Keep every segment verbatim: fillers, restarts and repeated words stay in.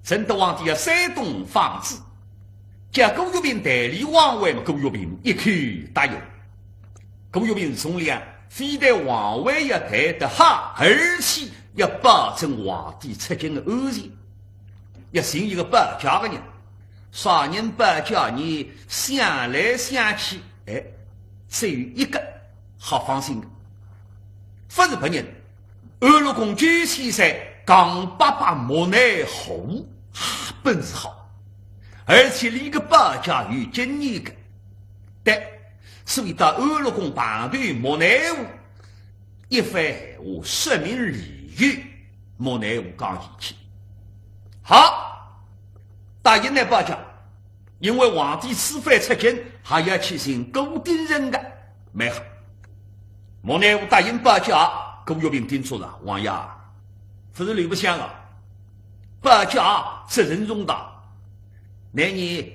正德皇帝要山东访子，叫顾玉屏代理皇位嘛，顾玉屏一口答应。顾玉屏从良，非但皇位要代得好，而且要保证皇帝出京的安全，要寻一个保驾的人。啥人保驾呢？想来想去，哎，只有一个好放心的，不是别人， 安乐宫周先生，江伯伯莫奈何，哈，本事好，而且俚个保驾有经验的。对，所以到安乐宫碰头莫奈何，一番闲话说明理由，莫奈何讲义气。好，答应倷保驾，因为皇帝此番出京，还要去寻顾鼎臣的。蛮好。 莫奈何答应保驾，顾玉屏叮嘱了，王爷，不是倷不想啊，保驾责任重大。那日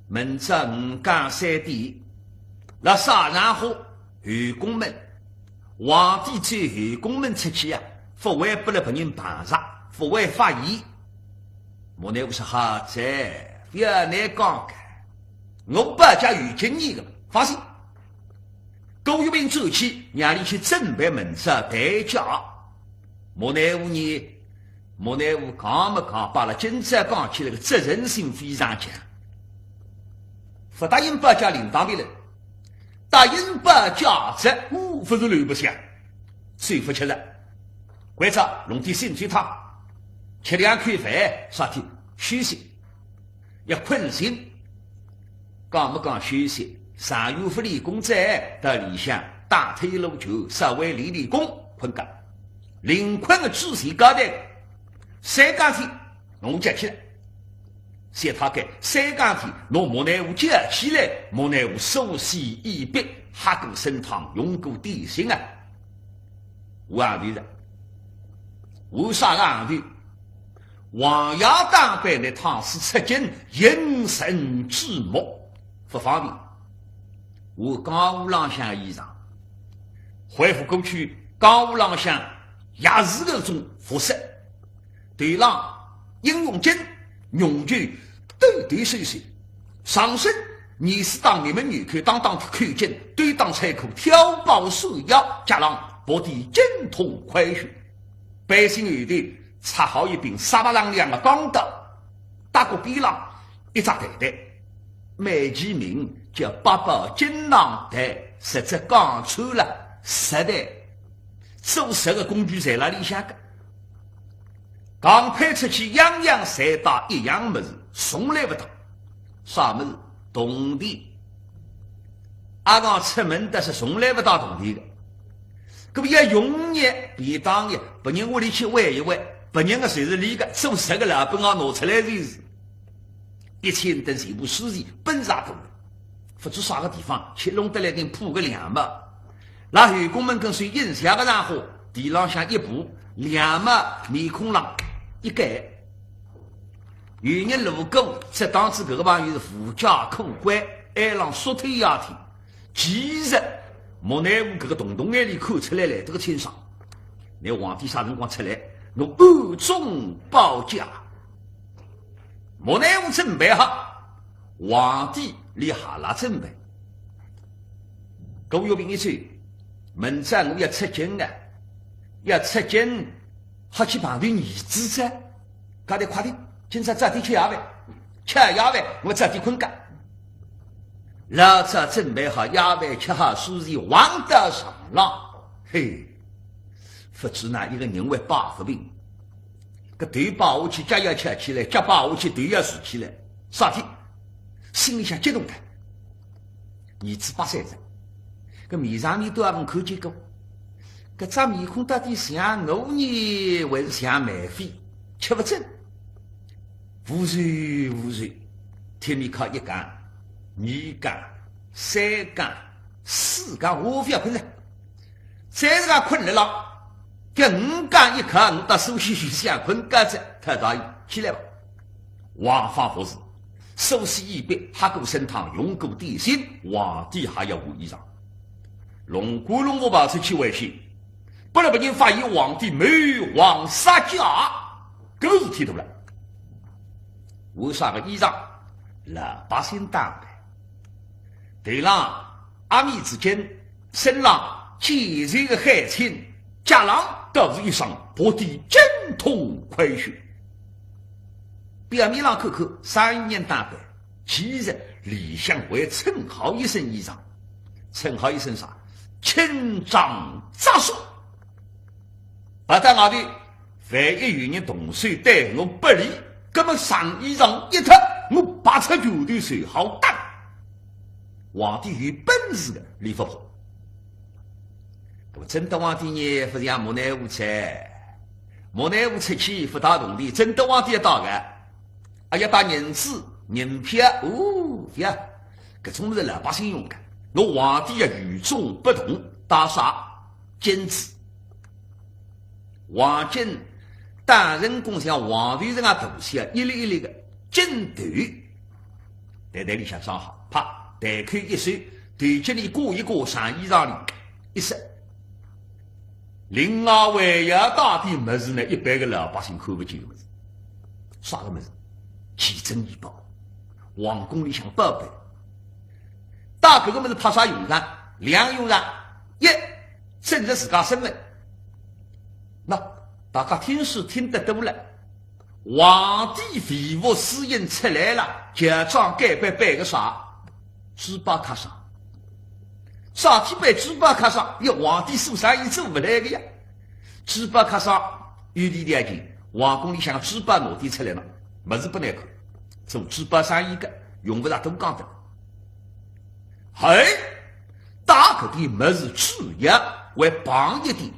明朝五更三点，辣啥场化？后宫门，皇帝走后宫门出去啊，不会拨勒别人碰着，不会发现。莫奈何说好哉，不要倷讲个，我保驾有经验的，放心。 顾玉屏转去，让俚去准备明朝代驾。莫奈何呢？莫奈何讲么讲，摆勒今朝讲起来个责任心非常强。不答应保驾另当别论，答应保驾则，哦，不是倷不想，受不起了。关照弄点醒酒汤，吃两口饭，啥体？休息。 要困醒。讲么讲休息，上有福利公子到里向打脱一盅酒，稍微练练功，困觉。临困个主席交代，三更天侬叫起来。谢太监，三更天侬莫奈何叫起来，莫奈何梳洗已毕，喝过参汤，用过点心啊。换行头哉，换啥个行头？ 王爷打扮个趟子出京，隐身之目，不方便。换江湖浪向个衣裳，恢复过去江湖浪向也是搿种服饰。头浪印用金，用具兜兜首饰，上身呢是当面门纽扣，当当扣巾，对当衫裤，挑包束腰，脚浪薄底金筒快靴。 背心后头插好一柄沙白亮亮个钢刀，搭角边浪一只袋袋，美其名叫八宝锦囊袋，实则讲穿了，实袋。做实个工具侪辣里向个。刚配出去，样样侪带一样物事，从来勿带。啥物事？铜钿。阿刚出门搭是从来勿带铜钿个。 搿么要用呢，便当呢，别人屋里去玩一玩，别人个侪是俚个，做实个老本行拿出来就是。一千等全部输钱，本事也大了。勿知啥个地方去弄得来点破个凉帽，辣后宫门跟首印象个场化，地浪向一铺，凉帽面孔浪一盖。有人路过，只当仔搿个朋友是无家可归，挨浪缩头也挺。 其实，莫奈何搿个洞洞眼里看出来来得个清爽。倷皇帝啥辰光出来？我暗中保驾。莫奈何准备好，皇帝俚还辣准备。顾玉屏一催，明朝我要出京啊，要出京，好去碰头儿子哉。 快点，快点，今朝早点吃夜饭，吃夜饭，我早点困觉。老早准备好夜饭，吃好舒适，横到床浪，嘿，勿知哪一个人会摆勿平。搿头摆下去，脚要翘起来，脚摆下去，头要竖起来，啥体？心里向激动个。 儿子八岁哉，搿面上面都还没看见过，搿张面孔到底像我呢，还是像梅妃？吃勿准。无数无数，天面靠一更、二更、三更、四更，我勿要困了。再是讲困了啦，搿五更一刻，我到梳洗间想困觉哉，太大意，起来吧。 王放服侍，梳洗已毕，喝过参汤，用过点心，皇帝还要换衣裳。弄官弄府跑出去危险，拨勒别人发现皇帝谋皇杀驾，搿个事体大了。为啥个衣裳？老百姓打扮。头浪阿面子巾，身浪简陋个海青，脚浪倒是一双薄底精通快靴。表面浪看看生意人打扮，其实里向还衬好一身衣裳。衬好一身啥？清装扎束。跑到外头，万一有人动手对我不利，葛么上衣裳一脱，我拔出拳头就好打。皇帝有本事个，俚勿怕。葛么正德皇帝呢，勿像莫奈何出，莫奈何出去勿带铜钿，正德皇帝要带个。啊，要带银子、银票，哦，覅，搿种是老百姓用个。我皇帝要与众不同，带啥？金子。黄金，当辰光像黄豆实梗大小，一粒一粒个金豆，袋袋里向装好，啪，袋口一收，头颈里挂一挂，上衣裳里一塞。另外还要带点物事呢，一般个老百姓看勿见个物事。啥个物事？奇珍异宝，皇宫里向宝贝。带搿个物事派啥用场？两用场。一，证实自家身份。那大家听书听得多了，皇帝微服私行出来了，乔装改扮扮个啥？珠宝客商。啥体扮珠宝客商？要皇帝做生意做勿来个呀。珠宝客商有利条件，皇宫里向珠宝拿点出来嘛，物事勿难看，做珠宝生意个，用勿着多讲个。还带搿点物事主要为防一点，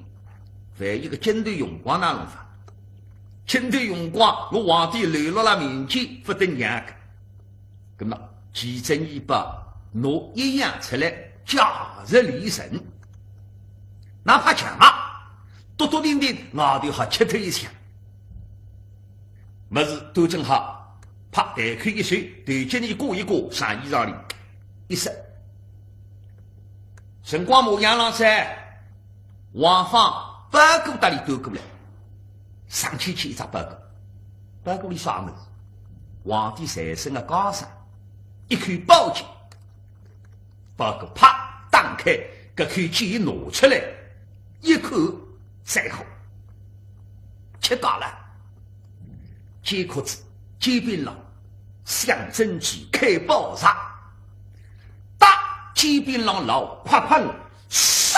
万一个金头用光哪弄法？金头用光，我皇帝流落了民间，勿得人个。葛么，奇珍异宝拿一样出来，价值连城。哪怕强啊，笃笃定定，外头好吃脱一枪。物事端正好，啪，袋口一收，头颈里挂一挂，上衣裳里一塞。辰光马上浪哉，王芳包裹搭里端过来，上去去一只包裹，包裹里啥物事？皇帝随身个家生，一口宝剑。包裹啪打开，搿口剑一拿出来，一看，再好，吃家了。 剑壳子，剑柄浪镶珍珠开宝石，搭剑柄浪老快快，唰，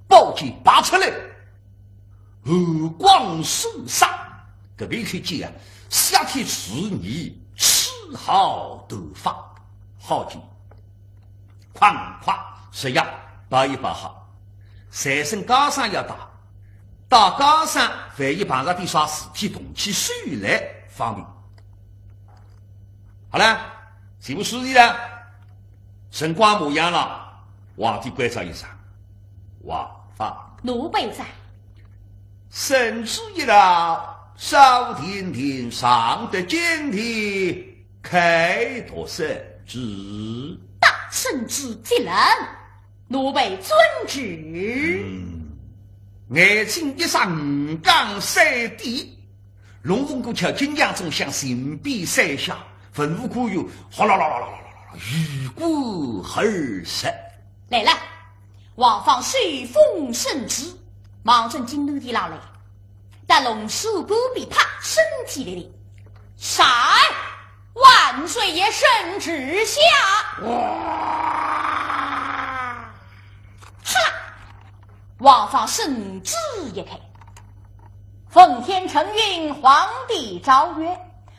宝剑拔出来，寒光四射，搿个一口剑啊，削铁如泥，丝毫断发，好剑。 哐哐，十样包一包好，随身家生要带，带家生万一碰着点啥事体动起手来方便。好了，全部收齐了，辰光马上了，皇帝关照一声，王芳。奴婢在。圣旨一道，扫地殿上的金殿 开读圣旨。圣旨接了，奴婢遵旨。嗯，眼睛一眨，五更三点，龙凤鼓敲，金锵钟响，信匾三下，文武官员哗啦啦啦啦啦啦啦，鱼贯而出。来了，王芳手捧圣旨，望准金殿浪来。 但龙首半边啪，身体立立。在，万岁爷圣旨下。哇！哈！王芳圣旨一开，奉天承运，皇帝诏曰：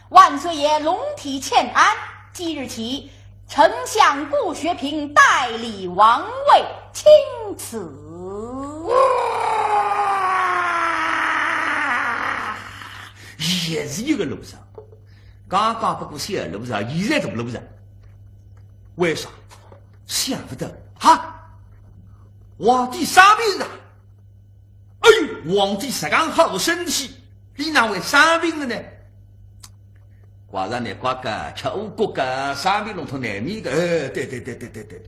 万岁爷龙体欠安，即日起 丞相顾学平代理王位，钦此。也是一个路上，刚刚不过小路上，现在大路上。为啥？想不到哈，皇帝生病了。 哎呦，皇帝实梗好个身体，俚哪会生病了呢？怪哉呢，怪哉，吃五谷个，生病弄脱难免个。哎，对对对对对对，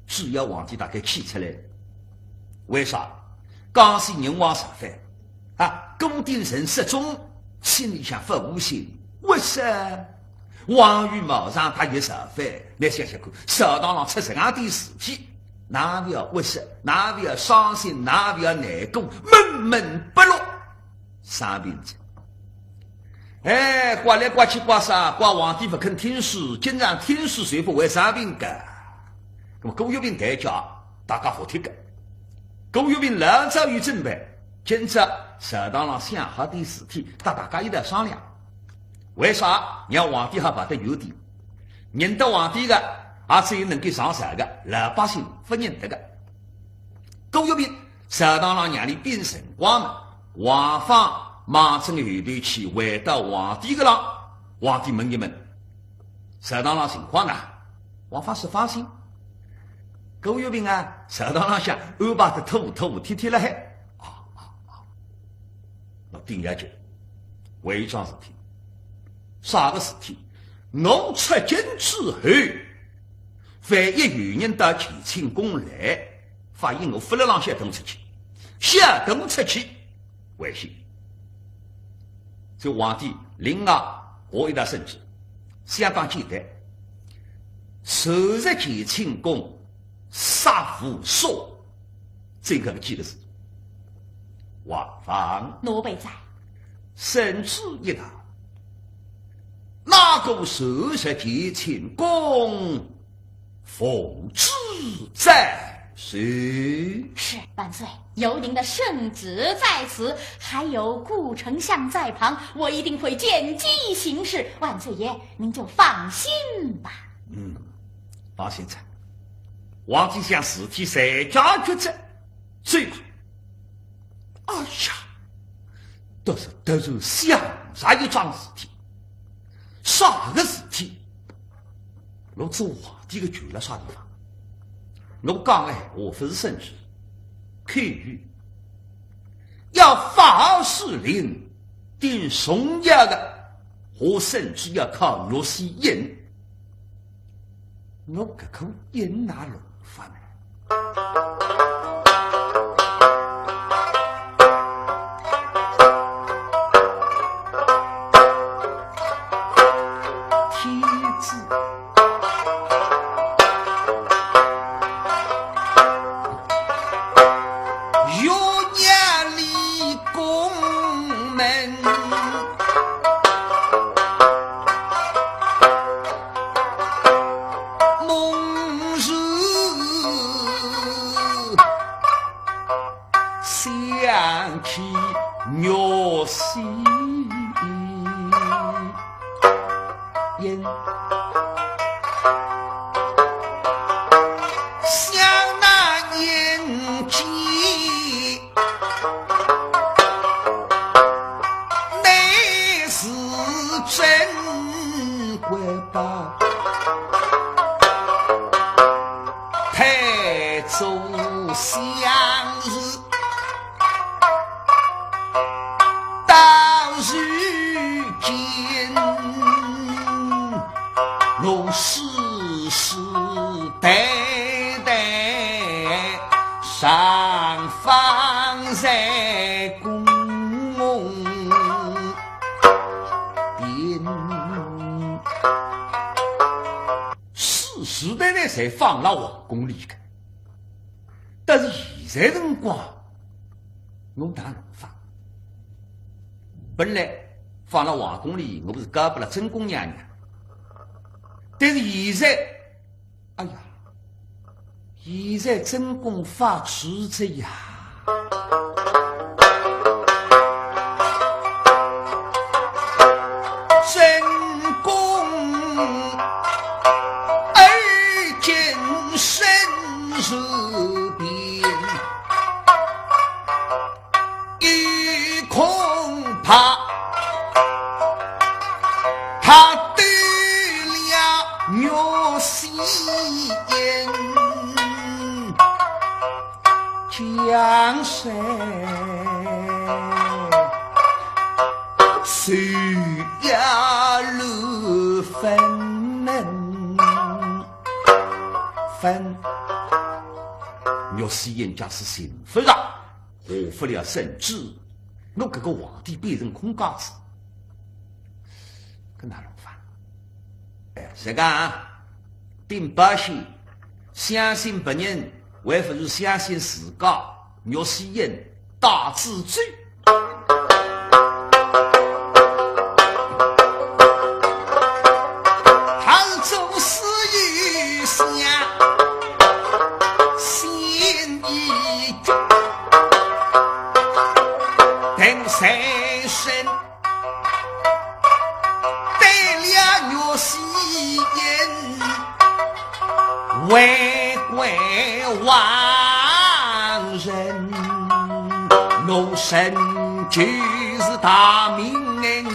主要皇帝大概气出来了。为啥？刚是人亡朝番啊，顾鼎臣失踪，心里向勿窝心。为啥？王宇马上搭伊造反，倷想想看，朝堂浪出实梗点事体，哪勿要为啥？哪勿要伤心？哪勿要难过？闷闷不乐，生病哉。哎，怪来怪去怪啥？怪皇帝勿肯听书，经常听书就勿会生病个。那么顾玉平台脚，大家服帖个。顾玉平老早有准备，今朝朝堂浪想好点事体，搭大家一道商量。为啥让皇帝好跑得远点？认得皇帝个，也只有能够上朝个，老百姓勿认得个。顾玉平朝堂浪让俚变辰光嘛，王芳望准后头去，回到皇帝个浪，皇帝问一问，朝堂浪情况呢？王芳说放心。顾玉平啊，朝堂浪向安排得妥妥帖帖了海。啊啊啊！我顶要紧，还有桩事体。啥个事体？我出京之后，万一有人到乾清宫来，发现我勿辣浪向登出去，想登出去， 危险。所以皇帝另外下一道圣旨，相当简单，传入乾清宫杀无赦，搿个几个字。王芳，奴婢在。圣旨一道，哪个传入乾清宫， 奉旨斩首。是，万岁，有您的圣旨在此，还有顾丞相在旁，我一定会见机行事。万岁爷，您就放心吧。嗯，放心哉。皇帝想事体侪解决哉，走吧。哎呀，倒是突然想着一桩事体。 啥个事体？我做皇帝个权辣啥地方？我讲个闲话勿是圣旨，口谕。要发号施令，顶重要个，下圣旨要靠岳飞印。我搿颗印哪弄法呢？ 天子，世世代代侪放辣皇宫里个。但是现在辰光，我哪弄法？本来放辣皇宫里，我勿是交拨了正宫娘娘。但是现在，哎呀，现在正宫发怵哉呀。 正宫而今身受病，亦恐怕他得了岳飞印， 江山谁也乱分分。岳飞印假使寻勿着，下勿了圣旨，我搿个皇帝变成空架子。搿哪弄法？哎，实梗啊，顶把戏，相信别人，还不如相信自家。岳飞印带仔走。他是做事一想，心一决，等三生。 对了岳飞印，为国亡人，奴身就是大明君。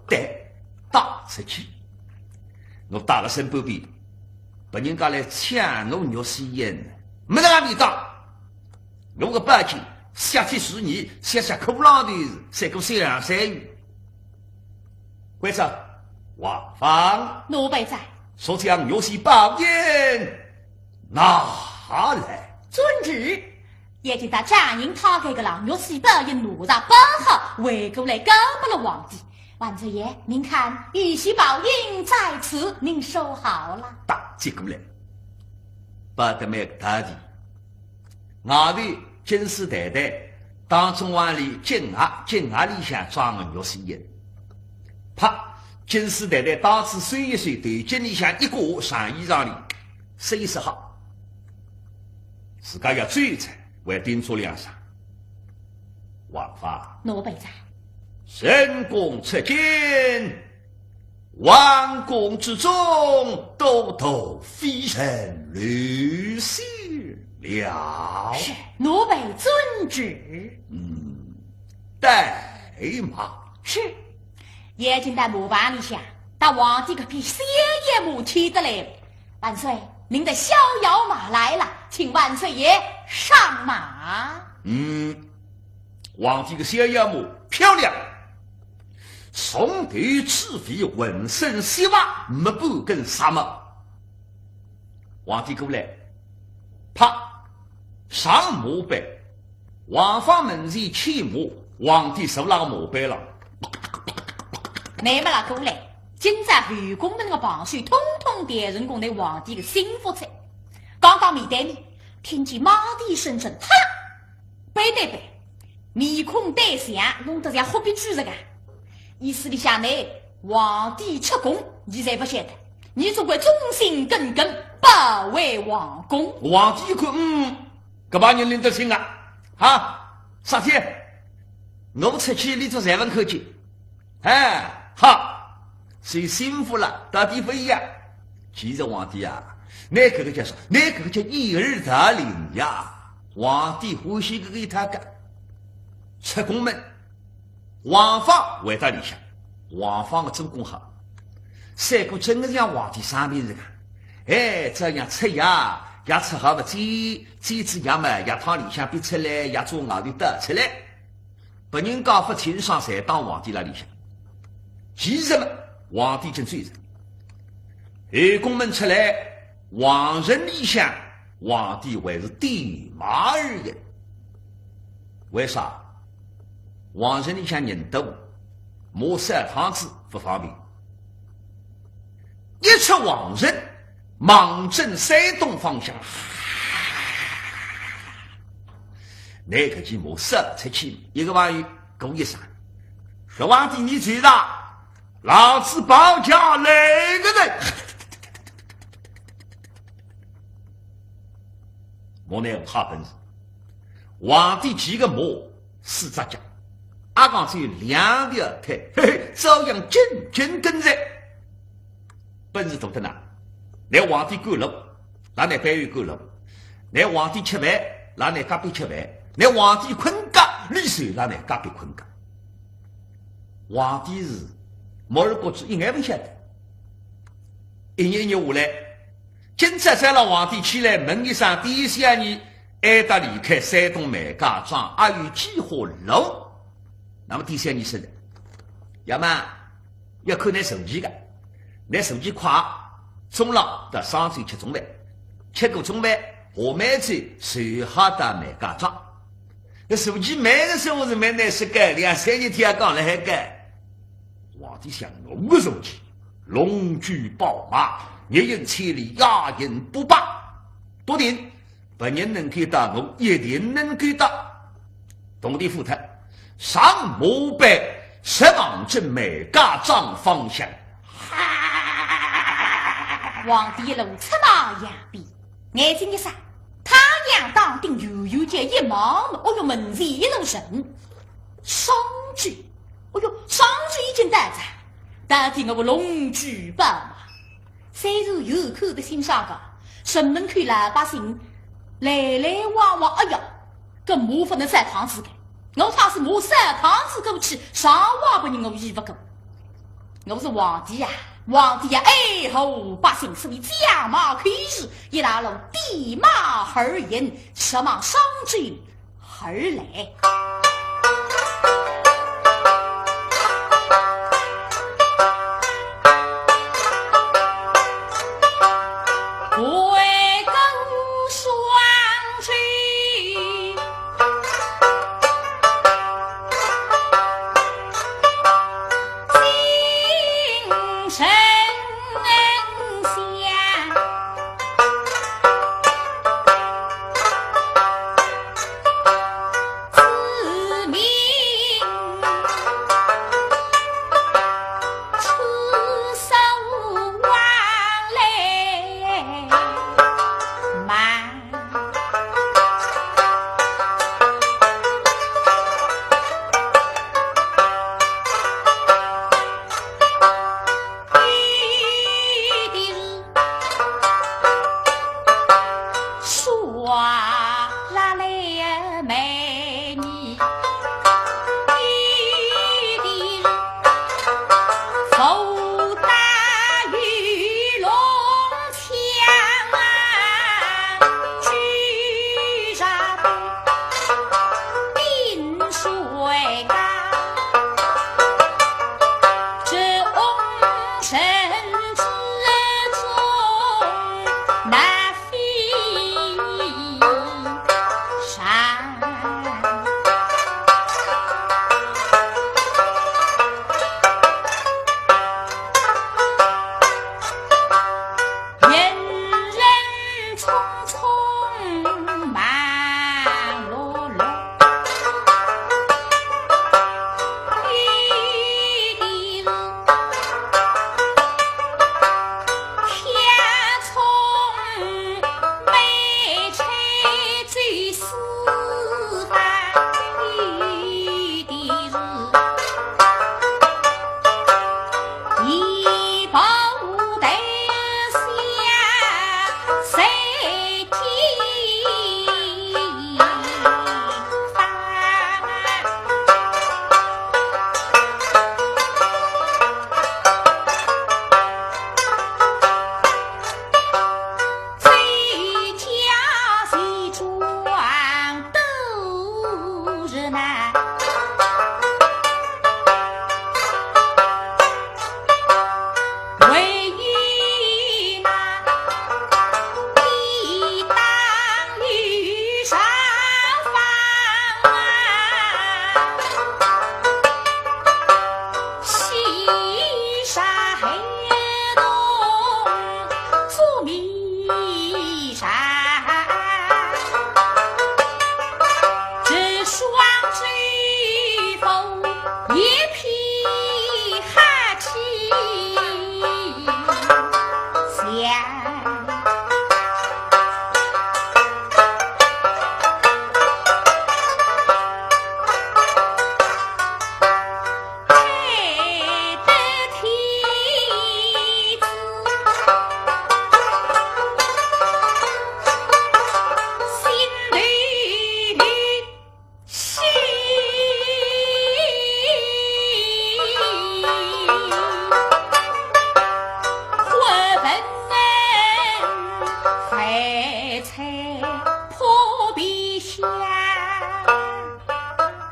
对，带出去，我带了身边边，别人家来抢我岳飞印，没得味道。 我个宝剑，削铁如泥，削削骷髅头，赛过山羊山芋。关照，王芳，奴婢在。速将岳飞宝印拿来。遵旨。眼见到掌印搨开个浪，岳飞宝印拿着包好，回过来告白了皇帝。万岁爷，您看，玉玺宝印在此，您收好了。打接过来，包得蛮个大体。 外头金丝袋袋，当中往里金盒，金盒里向装个玉玺印。啪，金丝袋袋当仔收一收，头颈里向一挂，上衣裳里，收一收好。自家要走哉，还叮嘱两声。王芳，奴婢在。深宫出京， 王宫之中，都头非人，留下了。是，奴婢遵旨。嗯，带马。是。眼见到马棚里向，搭皇帝搿匹小野马牵得来了。万岁，您的逍遥马来了，请万岁爷上马。嗯， 皇帝个逍遥马漂亮，从头至尾浑身雪白，没半根杂毛。皇帝过来，啪，上马背，王芳门前牵马，皇帝坐辣马背浪。乃末拉过来，今朝后宫门个帮手统统变成功，乃皇帝个心腹哉。刚刚面对面，听见马蹄声声，哈！ 背对背，面孔对墙，弄得像虎皮猪实梗。意思里向呢，皇帝出宫，伲侪勿晓得，伲总归忠心耿耿，保卫皇宫。皇帝一看，嗯，搿帮人拎得清啊，哈，啥体？我出去，伲总侪勿看见。 哎，哈，是心腹了，到底勿一样。其实皇帝啊，倷搿个叫啥？倷搿个叫掩耳盗铃呀！皇帝欢喜搿个一套个。出宫门，王芳回到里向，王芳个做功好，赛过真个像皇帝生病实梗。哎，照样吃药，药吃好勿止，煎仔药嘛，药汤里向逼出来，药渣外头倒出来。 别人家勿清爽，侪当皇帝辣里向。其实嘛，皇帝正走哉。后宫门出来，皇城里向，皇帝还是点马而行。为啥？皇城里向人多，马少趟子勿方便。一出皇城，望准山东方向， 乃搿匹马杀出去，一个朋友过一声，说皇帝你走哉，老子保驾来个哉。马乃武好本事，皇帝几个马四只脚，阿讲只有两条腿，嘿嘿，照样紧紧跟着。 本事大得哪？乃皇帝赶路，拉乃班员赶路；乃皇帝吃饭，拉乃隔壁吃饭；乃皇帝困觉，里向拉乃隔壁困觉。皇帝是摸耳朵子一眼勿晓得。一日一日下来，今朝早浪皇帝起来问一声，第一想呢，还得离开山东万家庄，还有几化路。那么第三呢是，要么 要看乃坐骑个，乃坐骑快，中浪到商州吃中饭，吃过中饭，下慢走，随后到万家庄。搿坐骑慢个说话是蛮难说个，两三日天也讲了海个。皇帝想，我个坐骑，龙驹宝马，日行千里，夜行八百，笃定，别人能够到，我一定能够到。铜钿付脱，上马背，直往镇梅家庄方向。皇帝一路策马扬鞭，眼睛一眨，太阳当顶，远远间一望，哦哟，门前一座城，商州。哦哟，商州已经到哉，到底我龙驹宝马。虽然远看得清爽个，城门口老百姓来来往往，哎呀，搿马勿能少趟子个。我倘使马少趟子过去，上外拨人我依勿过。我是皇帝呀，皇帝呀，爱护百姓，所以驾马开路，一路地马而行，直往商州而来。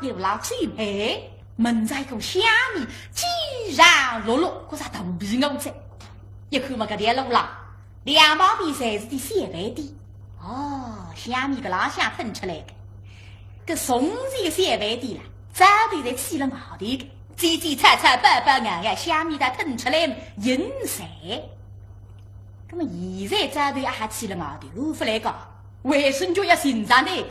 有老姊妹，门前个香味，既然落落，搿啥大皮我哉。一看嘛，搿条路浪，两旁边侪是点小饭店。哦，香味搿浪向喷出来个。搿从前个小饭店啦，灶头侪砌了外头个，煎煎炒炒，爆爆熬熬，下面搭腾出来嘛，人才。葛末现在灶头也还砌了外头，勿来讲，卫生局要寻着来个。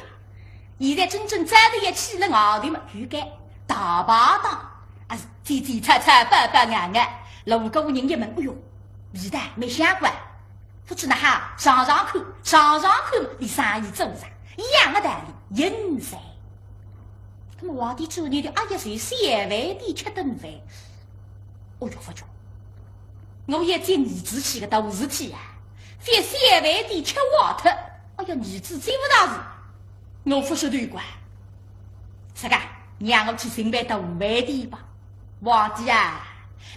现在真正灶头也砌了外头嘛，有个大排档，啊，煎煎炒炒，爆爆熬熬，路过人一闻，哎哟，味道蛮香个。 勿知哪哈，尝尝看，尝尝看，伊生意做啥，一样个道理，人才。葛末皇帝转念头，哎呀，是小饭店吃顿饭。哦哟，勿错，我要接儿子去个大事体啊，覅小饭店吃坏脱。哎呀，儿子接勿大是，我勿晓得个。啥个，让我去寻爿大饭店吧。皇帝啊，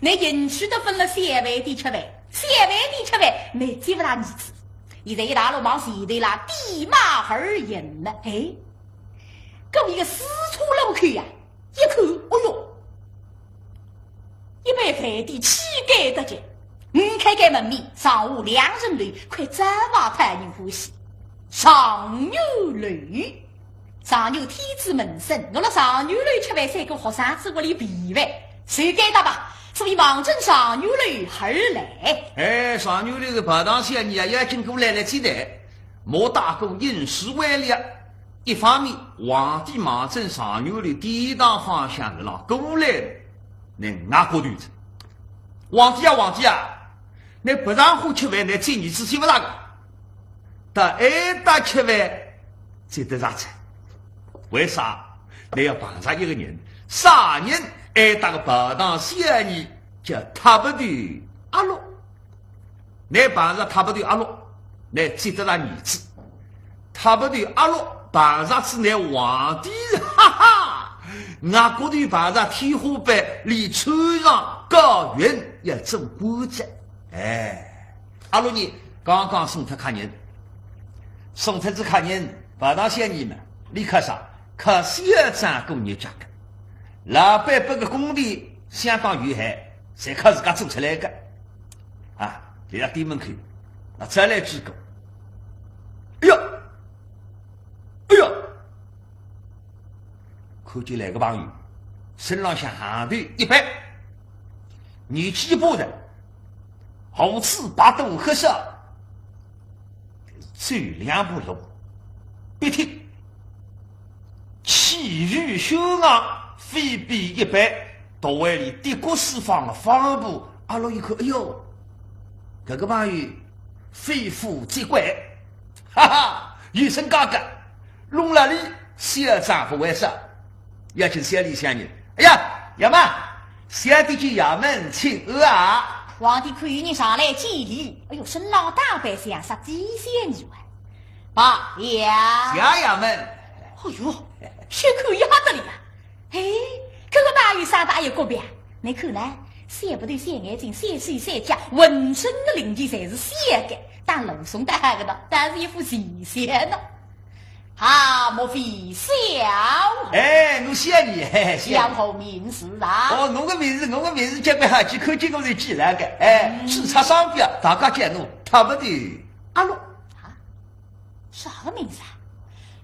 倷进去都分了小饭店吃饭， 小饭店吃饭，倷接勿大儿子。现在一大路往前头啦，点马而行了。哎，搿一个四岔路口呀，一看，哦哟，一爿饭店气概得劲，五开间门面，上下两层楼，块招牌讨人欢喜。状元楼。 状元天子门生，我辣状元楼吃饭，像个学生子屋里便饭，随该搭吧，所以望准状元楼而来。哎，状元楼个排档小二啊，要紧过来了接待，莫大过饮食为了。一方面，皇帝望准状元楼典当方向是辣过来，倷外国头子。皇帝啊，皇帝啊，倷勿让我吃饭，倷接儿子接勿大个。 到埃搭吃饭，接得着哉。为啥？倷要碰着一个人，啥人？埃搭个排档小二叫塌鼻头阿六。倷碰着塌鼻头阿六，倷接得着儿子。塌鼻头阿六碰着仔倷皇帝，哈哈，外国头碰着天花板，连穿上高云也做官哉。哎。 阿六呢，刚刚送脱客人，送脱仔客人，排档小二嘛，俚靠啥？靠小账过日脚个。老板拨个工钿相当有限，侪靠自家做出来个。啊，来到店门口，啊，再来几个。哎哟，哎哟， 看见来个朋友，身浪向行头一板，年纪一把哉，胡子白头黑少，走两步路，笔挺，气宇轩昂，非比一般，肚胃里的确是放了方布。阿六一看，哎哟，搿个朋友非富即贵，哈哈，有身价个。 弄了俚，小账勿会少，要紧小里向人。哎呀，爷们，小弟去衙门请安啊！皇帝看有人上来见礼，哎哟，身浪打扮像煞低小二啊。罢了。谢爷们。哎哟，小看也得了呀。哎，搿个朋友生得也有个别，倷看呢，小鼻头小眼睛，小手小脚，浑身的零件侪是小个，打罗宋搭好个呢，倒是一副奇相呢。 啊，莫非小？哎，我谢你，嘿嘿，谢你。叫何名字啊？哦，我个名字，我个名字叫白哈基，看见我就记牢个。哎，嗯。注册商标，大家叫我塌鼻头阿六。啊？啥个名字啊？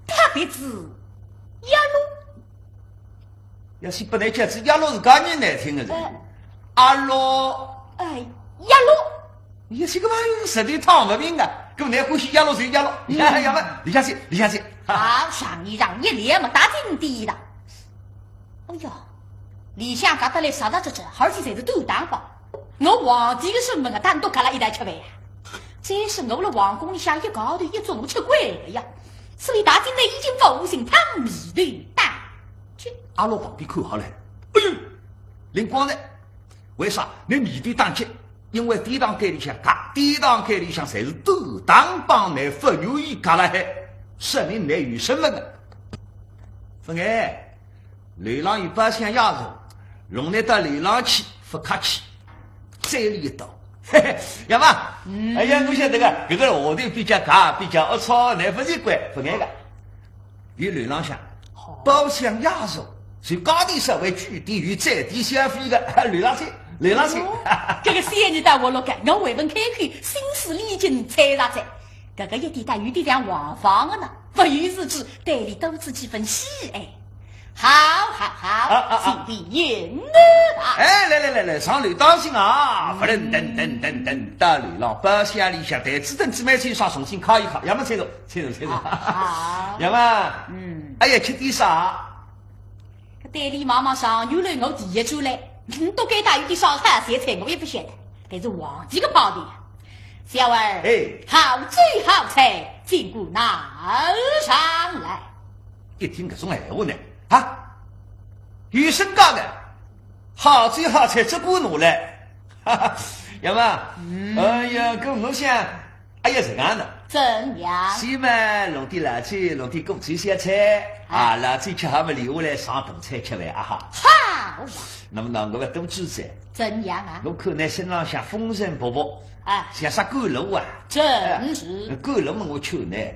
塌鼻子阿六？ 要是本来叫仔阿六是介难听个人，呃。阿六。哎，阿六。要是个朋友是舌头搿么硬啊，搿么倷欢喜阿六就阿六。嗯。哎呀嘛，里向去，里向去。好，上一让一连么打进地道。哎哟，里向搿搭来煞煞折折，而且侪是短打包。我皇帝个身份啊，单独搿搭一道吃饭呀。再说我辣皇宫里向一家头一族吃惯了呀，所以踏进来已经勿无心汤米头打 阿六旁边看好了，哎哟，灵光哉，为啥？倷面对打击，因为典当间里向，搿典当间里向侪是短打包，倷勿愿意夹辣海，说明倷有身份个。勿碍，楼浪有包厢雅座，弄倷到楼浪去，勿客气。 嘴里一刀。嘿嘿，爷们，嗯。哎呀，我晓得个，搿个下头比较高，比较龌龊，倷勿习惯，勿碍个。有楼浪向，好。包厢雅座，是价钿稍微贵点，有最低消费个，楼浪去，楼浪去。哦，搿个生意倒活络个，我还勿开口，心思已经猜着哉。搿个一点倒有点像王芳个呢。不由自主对俚多出几分喜爱。好，好，好，啊，啊，啊。请便饮吧。哎，来来来来，上楼当心啊！嗯。噔噔噔噔噔，到楼浪，包厢里向台子凳子蛮清爽，重新揩一揩，要么请坐，请坐，请坐。啊，好。要么，嗯。哎呀，吃点啥？ 搿对俚望望上楼来，我第一转来，嗯，到该搭有点啥好小菜，我也勿晓得。但是皇帝个派头呀，小二，哎。好酒好菜，尽管拿上来。一听搿种闲话呢，啊，有身价个，好酒好菜只管拿来，哈哈，要么，嗯。哎呀，搿我想， 哎呀，是搿样的。怎样？先嘛，弄点老酒，弄点过酒小菜，啊。啊，老酒吃好嘛，留下来上大菜吃饭啊哈。好呀。那么呢，我要多吃些。怎样啊？我看倷身浪向风尘仆仆，啊。像煞赶路啊。正是。哎，赶路嘛，我劝倷，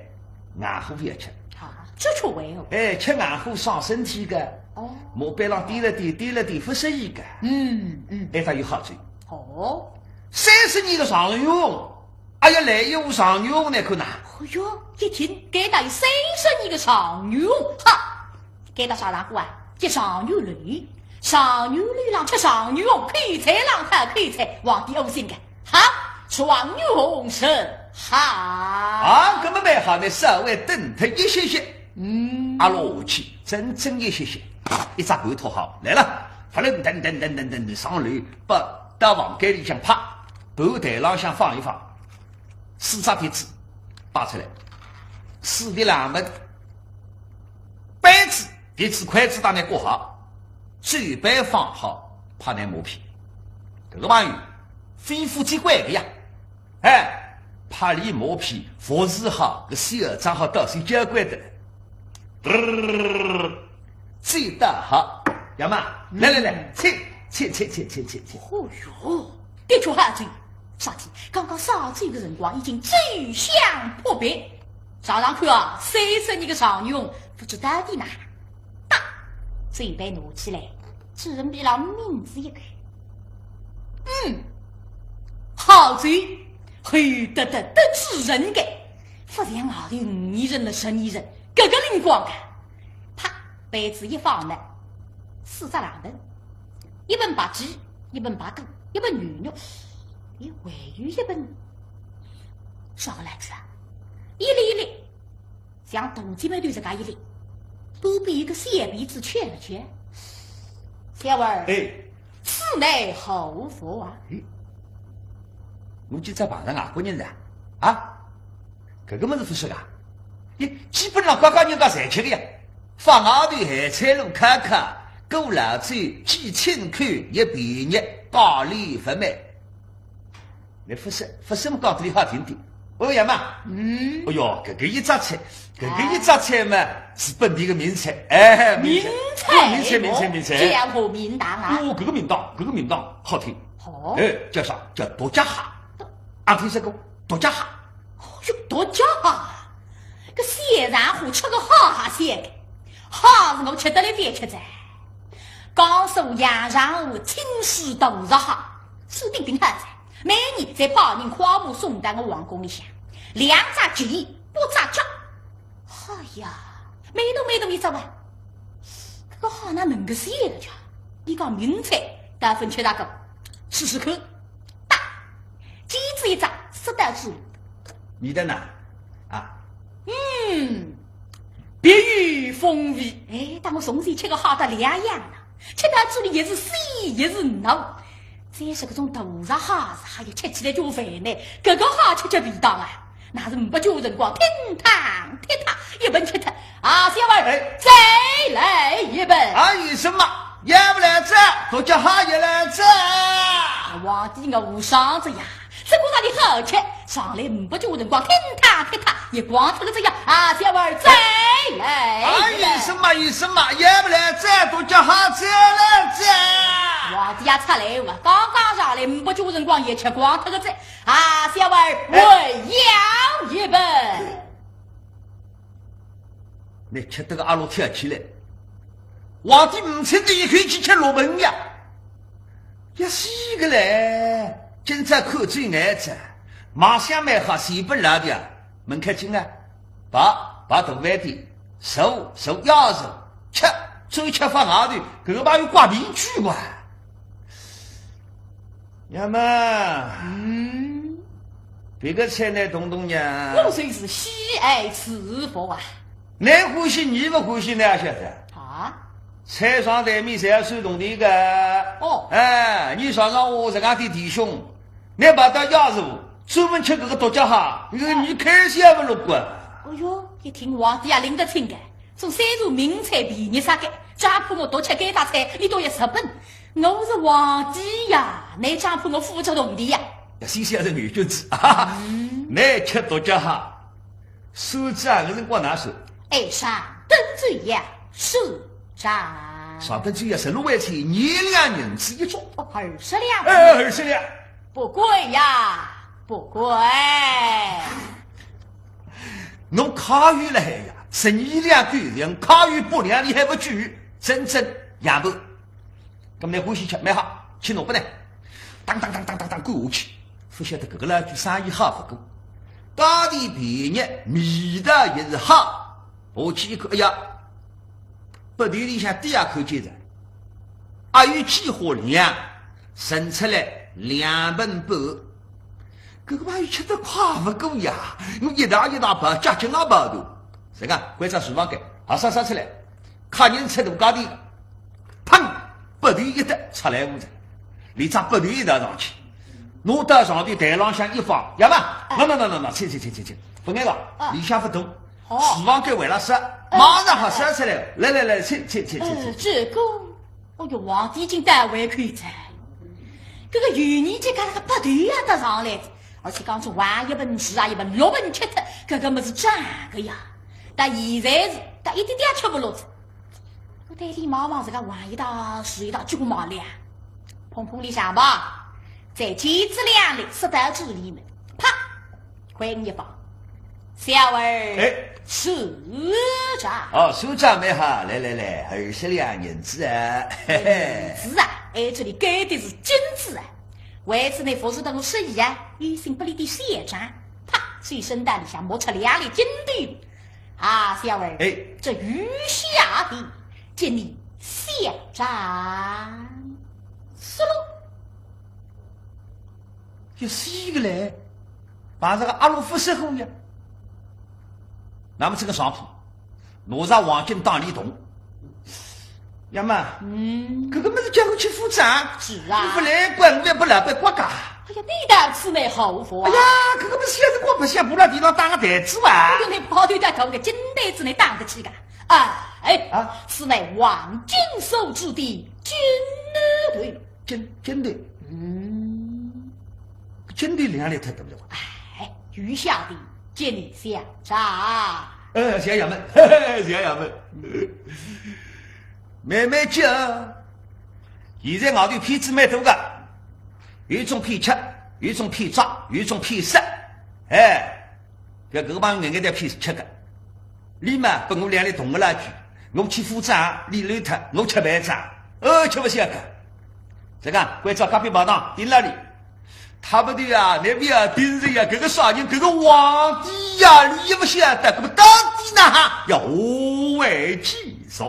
硬货覅吃。啊，这却为何？哎，吃硬货伤身体个。哦。马背浪颠了颠，颠了颠，勿适意个。嗯，嗯。哎，它有好处。哦。三十年个状元， 哎呀，来一壶状元红呢，看呐。哎哟，一听，该搭有三十年个状元红，哈，该搭啥场化啊？接状元礼，状元礼浪吃状元红，口才浪好口才，皇帝窝心个，哈，状元红甚好。啊，搿么蛮好呢，稍微等脱一歇歇。嗯。阿拉下去，整整一歇歇，一只盘托好，来了，发了噔噔噔噔噔噔上楼，把到房间里向啪，盘台浪向放一放。 四只碟子摆出来，四碟冷盆，杯子、碟子、筷子搭倷搁好，酒杯放好，派倷马屁。搿个朋友，非富即贵个呀，哎，派俚马屁，服侍好，搿小账好到手交关的。 自家好，要么，来来来，请，请，请，请，请，请，请。哦哟，的确好酒，啥体？刚刚烧酒个辰光已经酒香扑鼻，尝尝看啊，三十年个状元红，勿知道的呢。哒，酒杯拿起来，嘴唇皮浪抿仔一口。嗯，好酒，黑得得得嘴唇个，勿像外头五年陈了十年陈，搿个灵光个。 啪，杯子一放呢，四只冷盆，一盆白鸡，一盆白肚，一盆牛肉，咦，还有一盆啥个来着啊？一粒一粒，像铜钿般大实梗一粒，旁边一个小鼻子翘了翘。小二，哎。此乃何物啊？哎，侬今朝碰着外国人了啊？ 搿个物事勿是个，伊基本上各家人家侪吃个呀。放外头咸菜卤烤烤，过老酒，几千块也便宜，价钿勿卖。那勿是，勿是么讲得里好听点。哦，爷嘛，嗯。哎哟，搿个一只菜，搿个一只菜嘛，是本地个名菜，哎，名菜，名菜，名菜，名菜，名菜。这样个名堂啊。哦，搿个名堂，搿个名堂好听。哦。哎，叫啥？叫独脚蟹。独，阿听说过独脚蟹？ 哟，独脚蟹，搿小上海吃个好蟹些个，蟹是我吃得来勿吃哉。江苏阳澄湖清水大闸蟹，水灵灵好哉，每年侪派人快马送到我皇宫里向，两只前，八只脚。哎呀，蛮大蛮大一只哇！搿个蟹哪能个蟹个叫？伊讲名菜，倒朆吃着过，试试看。 哒，搿只蟹，塞到嘴里。味道呢？啊。嗯，别有风味。哎，搭我从前吃个蟹搭两样呢，吃到嘴里也是鲜也是糯。再说搿种大闸蟹是，哎呀，吃起来就烦呢，搿个蟹吃吃便当啊。 那是呒不几化辰光，听汤踢踏，一盆吃脱。啊，小二，哎。再来一盆。啊，有什么？也勿来哉，独脚蟹也来哉。皇帝，我无双哉呀，只顾让伊好吃，上来呒不几化辰光，听汤踢踏，一光脱个哉呀。啊，小二，再来一盆。啊，有什么？有什么？也勿来哉，独脚蟹再来哉。皇帝也出来哇，刚刚上来呒不几化辰光，也吃光脱个哉。 啊，小二，哎。还要一盆。倷吃得个阿罗跳起来，皇帝呒称得一口气吃六盆呀。要死个嘞，今朝看最眼哉，卖相蛮好，是勿是啦的呀？门开进啊，爸，摆大饭店，坐，坐也坐，吃，酒吃勿外头，搿个朋友怪脾气怪。呀么，嗯，别个菜呢，动动呀。我真是喜爱吃福啊。侬欢喜，侬勿欢喜，侬也晓得。啊？菜上台面侪要收铜钿个。哦。哎，侬尝尝我自家点弟兄，侬跑到夜市，专门吃搿个独脚蟹，侬开心也勿乐观。哎哟，一听皇帝也拎得清个，总算是名菜便宜啥个，家婆我独吃该大菜，侬倒要食本。我是皇帝呀，侬家婆我付勿出铜钿呀。呀，先生是牛君子啊，侬吃独脚蟹，算账个辰光哪算？哎，上等酒呀，算账。上等酒呀，十六块钱，廿两银子一盅。哦，二十两。哎，二十两。不贵呀，不贵。侬揩油了海呀，十二两够用，揩油八两，侬还勿够，真正养不。搿么侬欢喜吃，蛮好，去拿拨侬。当当当当当当，赶下去，勿晓得搿个老鬼生意好勿过，价钿便宜，味道也是好。下去一看，哎呀，拨头里向第二口进来，还有几化两，盛出来两盆半。搿个朋友吃得快勿过呀，我一大一大盆，夹紧也跑头。这个关照厨房间，好，刷刷出来，客人吃大价钿，砰，拨头一搭，出来屋子，连只拨头一道上去，拿到床头台浪向一放，要么，喏喏喏喏喏，请请请请请，勿碍个，啊。里向勿动，好。厨房间为了刷，哎，马上好刷出来，来来来，请请请请请。呃，这个，哦哟，皇帝已经倒胃口哉，搿个油盐酱加那个拨头也搭上来，而且讲是碗一盆，匙啊一盆，六盆吃脱，搿个物事涨个呀。但现在是，但一点点吃勿落哉。 我对伊望望，自家碗一大，匙一大，就过忙了呀。碰碰里向吧，再煎仔两粒，塞到嘴里面，啪，筷子一放，小二，哎。算账。哦，算账蛮好，来来来，二十两银子啊，嘿嘿。银子啊，哎，这里该的是金子啊，为此呢，服侍等我十一啊，有心拨俚点小账，啪，随身袋里向摸出两粒金钿。 啊，小二，哎。这余下的给你算账。是喽。一死个嘞，把这个阿罗夫死后呀。那么这个上铺，拿着黄金当里动， 呀么，嗯。搿个物事叫我去付账，是啊。我勿来管，我也勿来管国家。哎呀，你倒是蛮好福啊。哎呀，搿个物事要是我勿想，我辣地上打个台子哇。哎哟，你跑得大头个金台子，你打得起个？哎，啊？是乃黄金所制的金头。金，金头？嗯。金头两粒太多了。哎，余下的给你算账。呃，谢谢们，嘿嘿，谢谢们。 慢慢叫。现在外头骗子蛮多个，有种骗吃，有种骗着，有种骗色。哎，搿搿帮眼眼侪骗吃个。你嘛，拨我两粒铜个垃圾，我去付账，你乱脱，我吃白账。哦，吃勿消个。这个，关照隔壁跑堂，盯牢俚。 差不多啊，那边啊，盯着呀，搿个啥人，搿个皇帝呀，俚也勿晓得，搿么到底哪哈，要下回继续。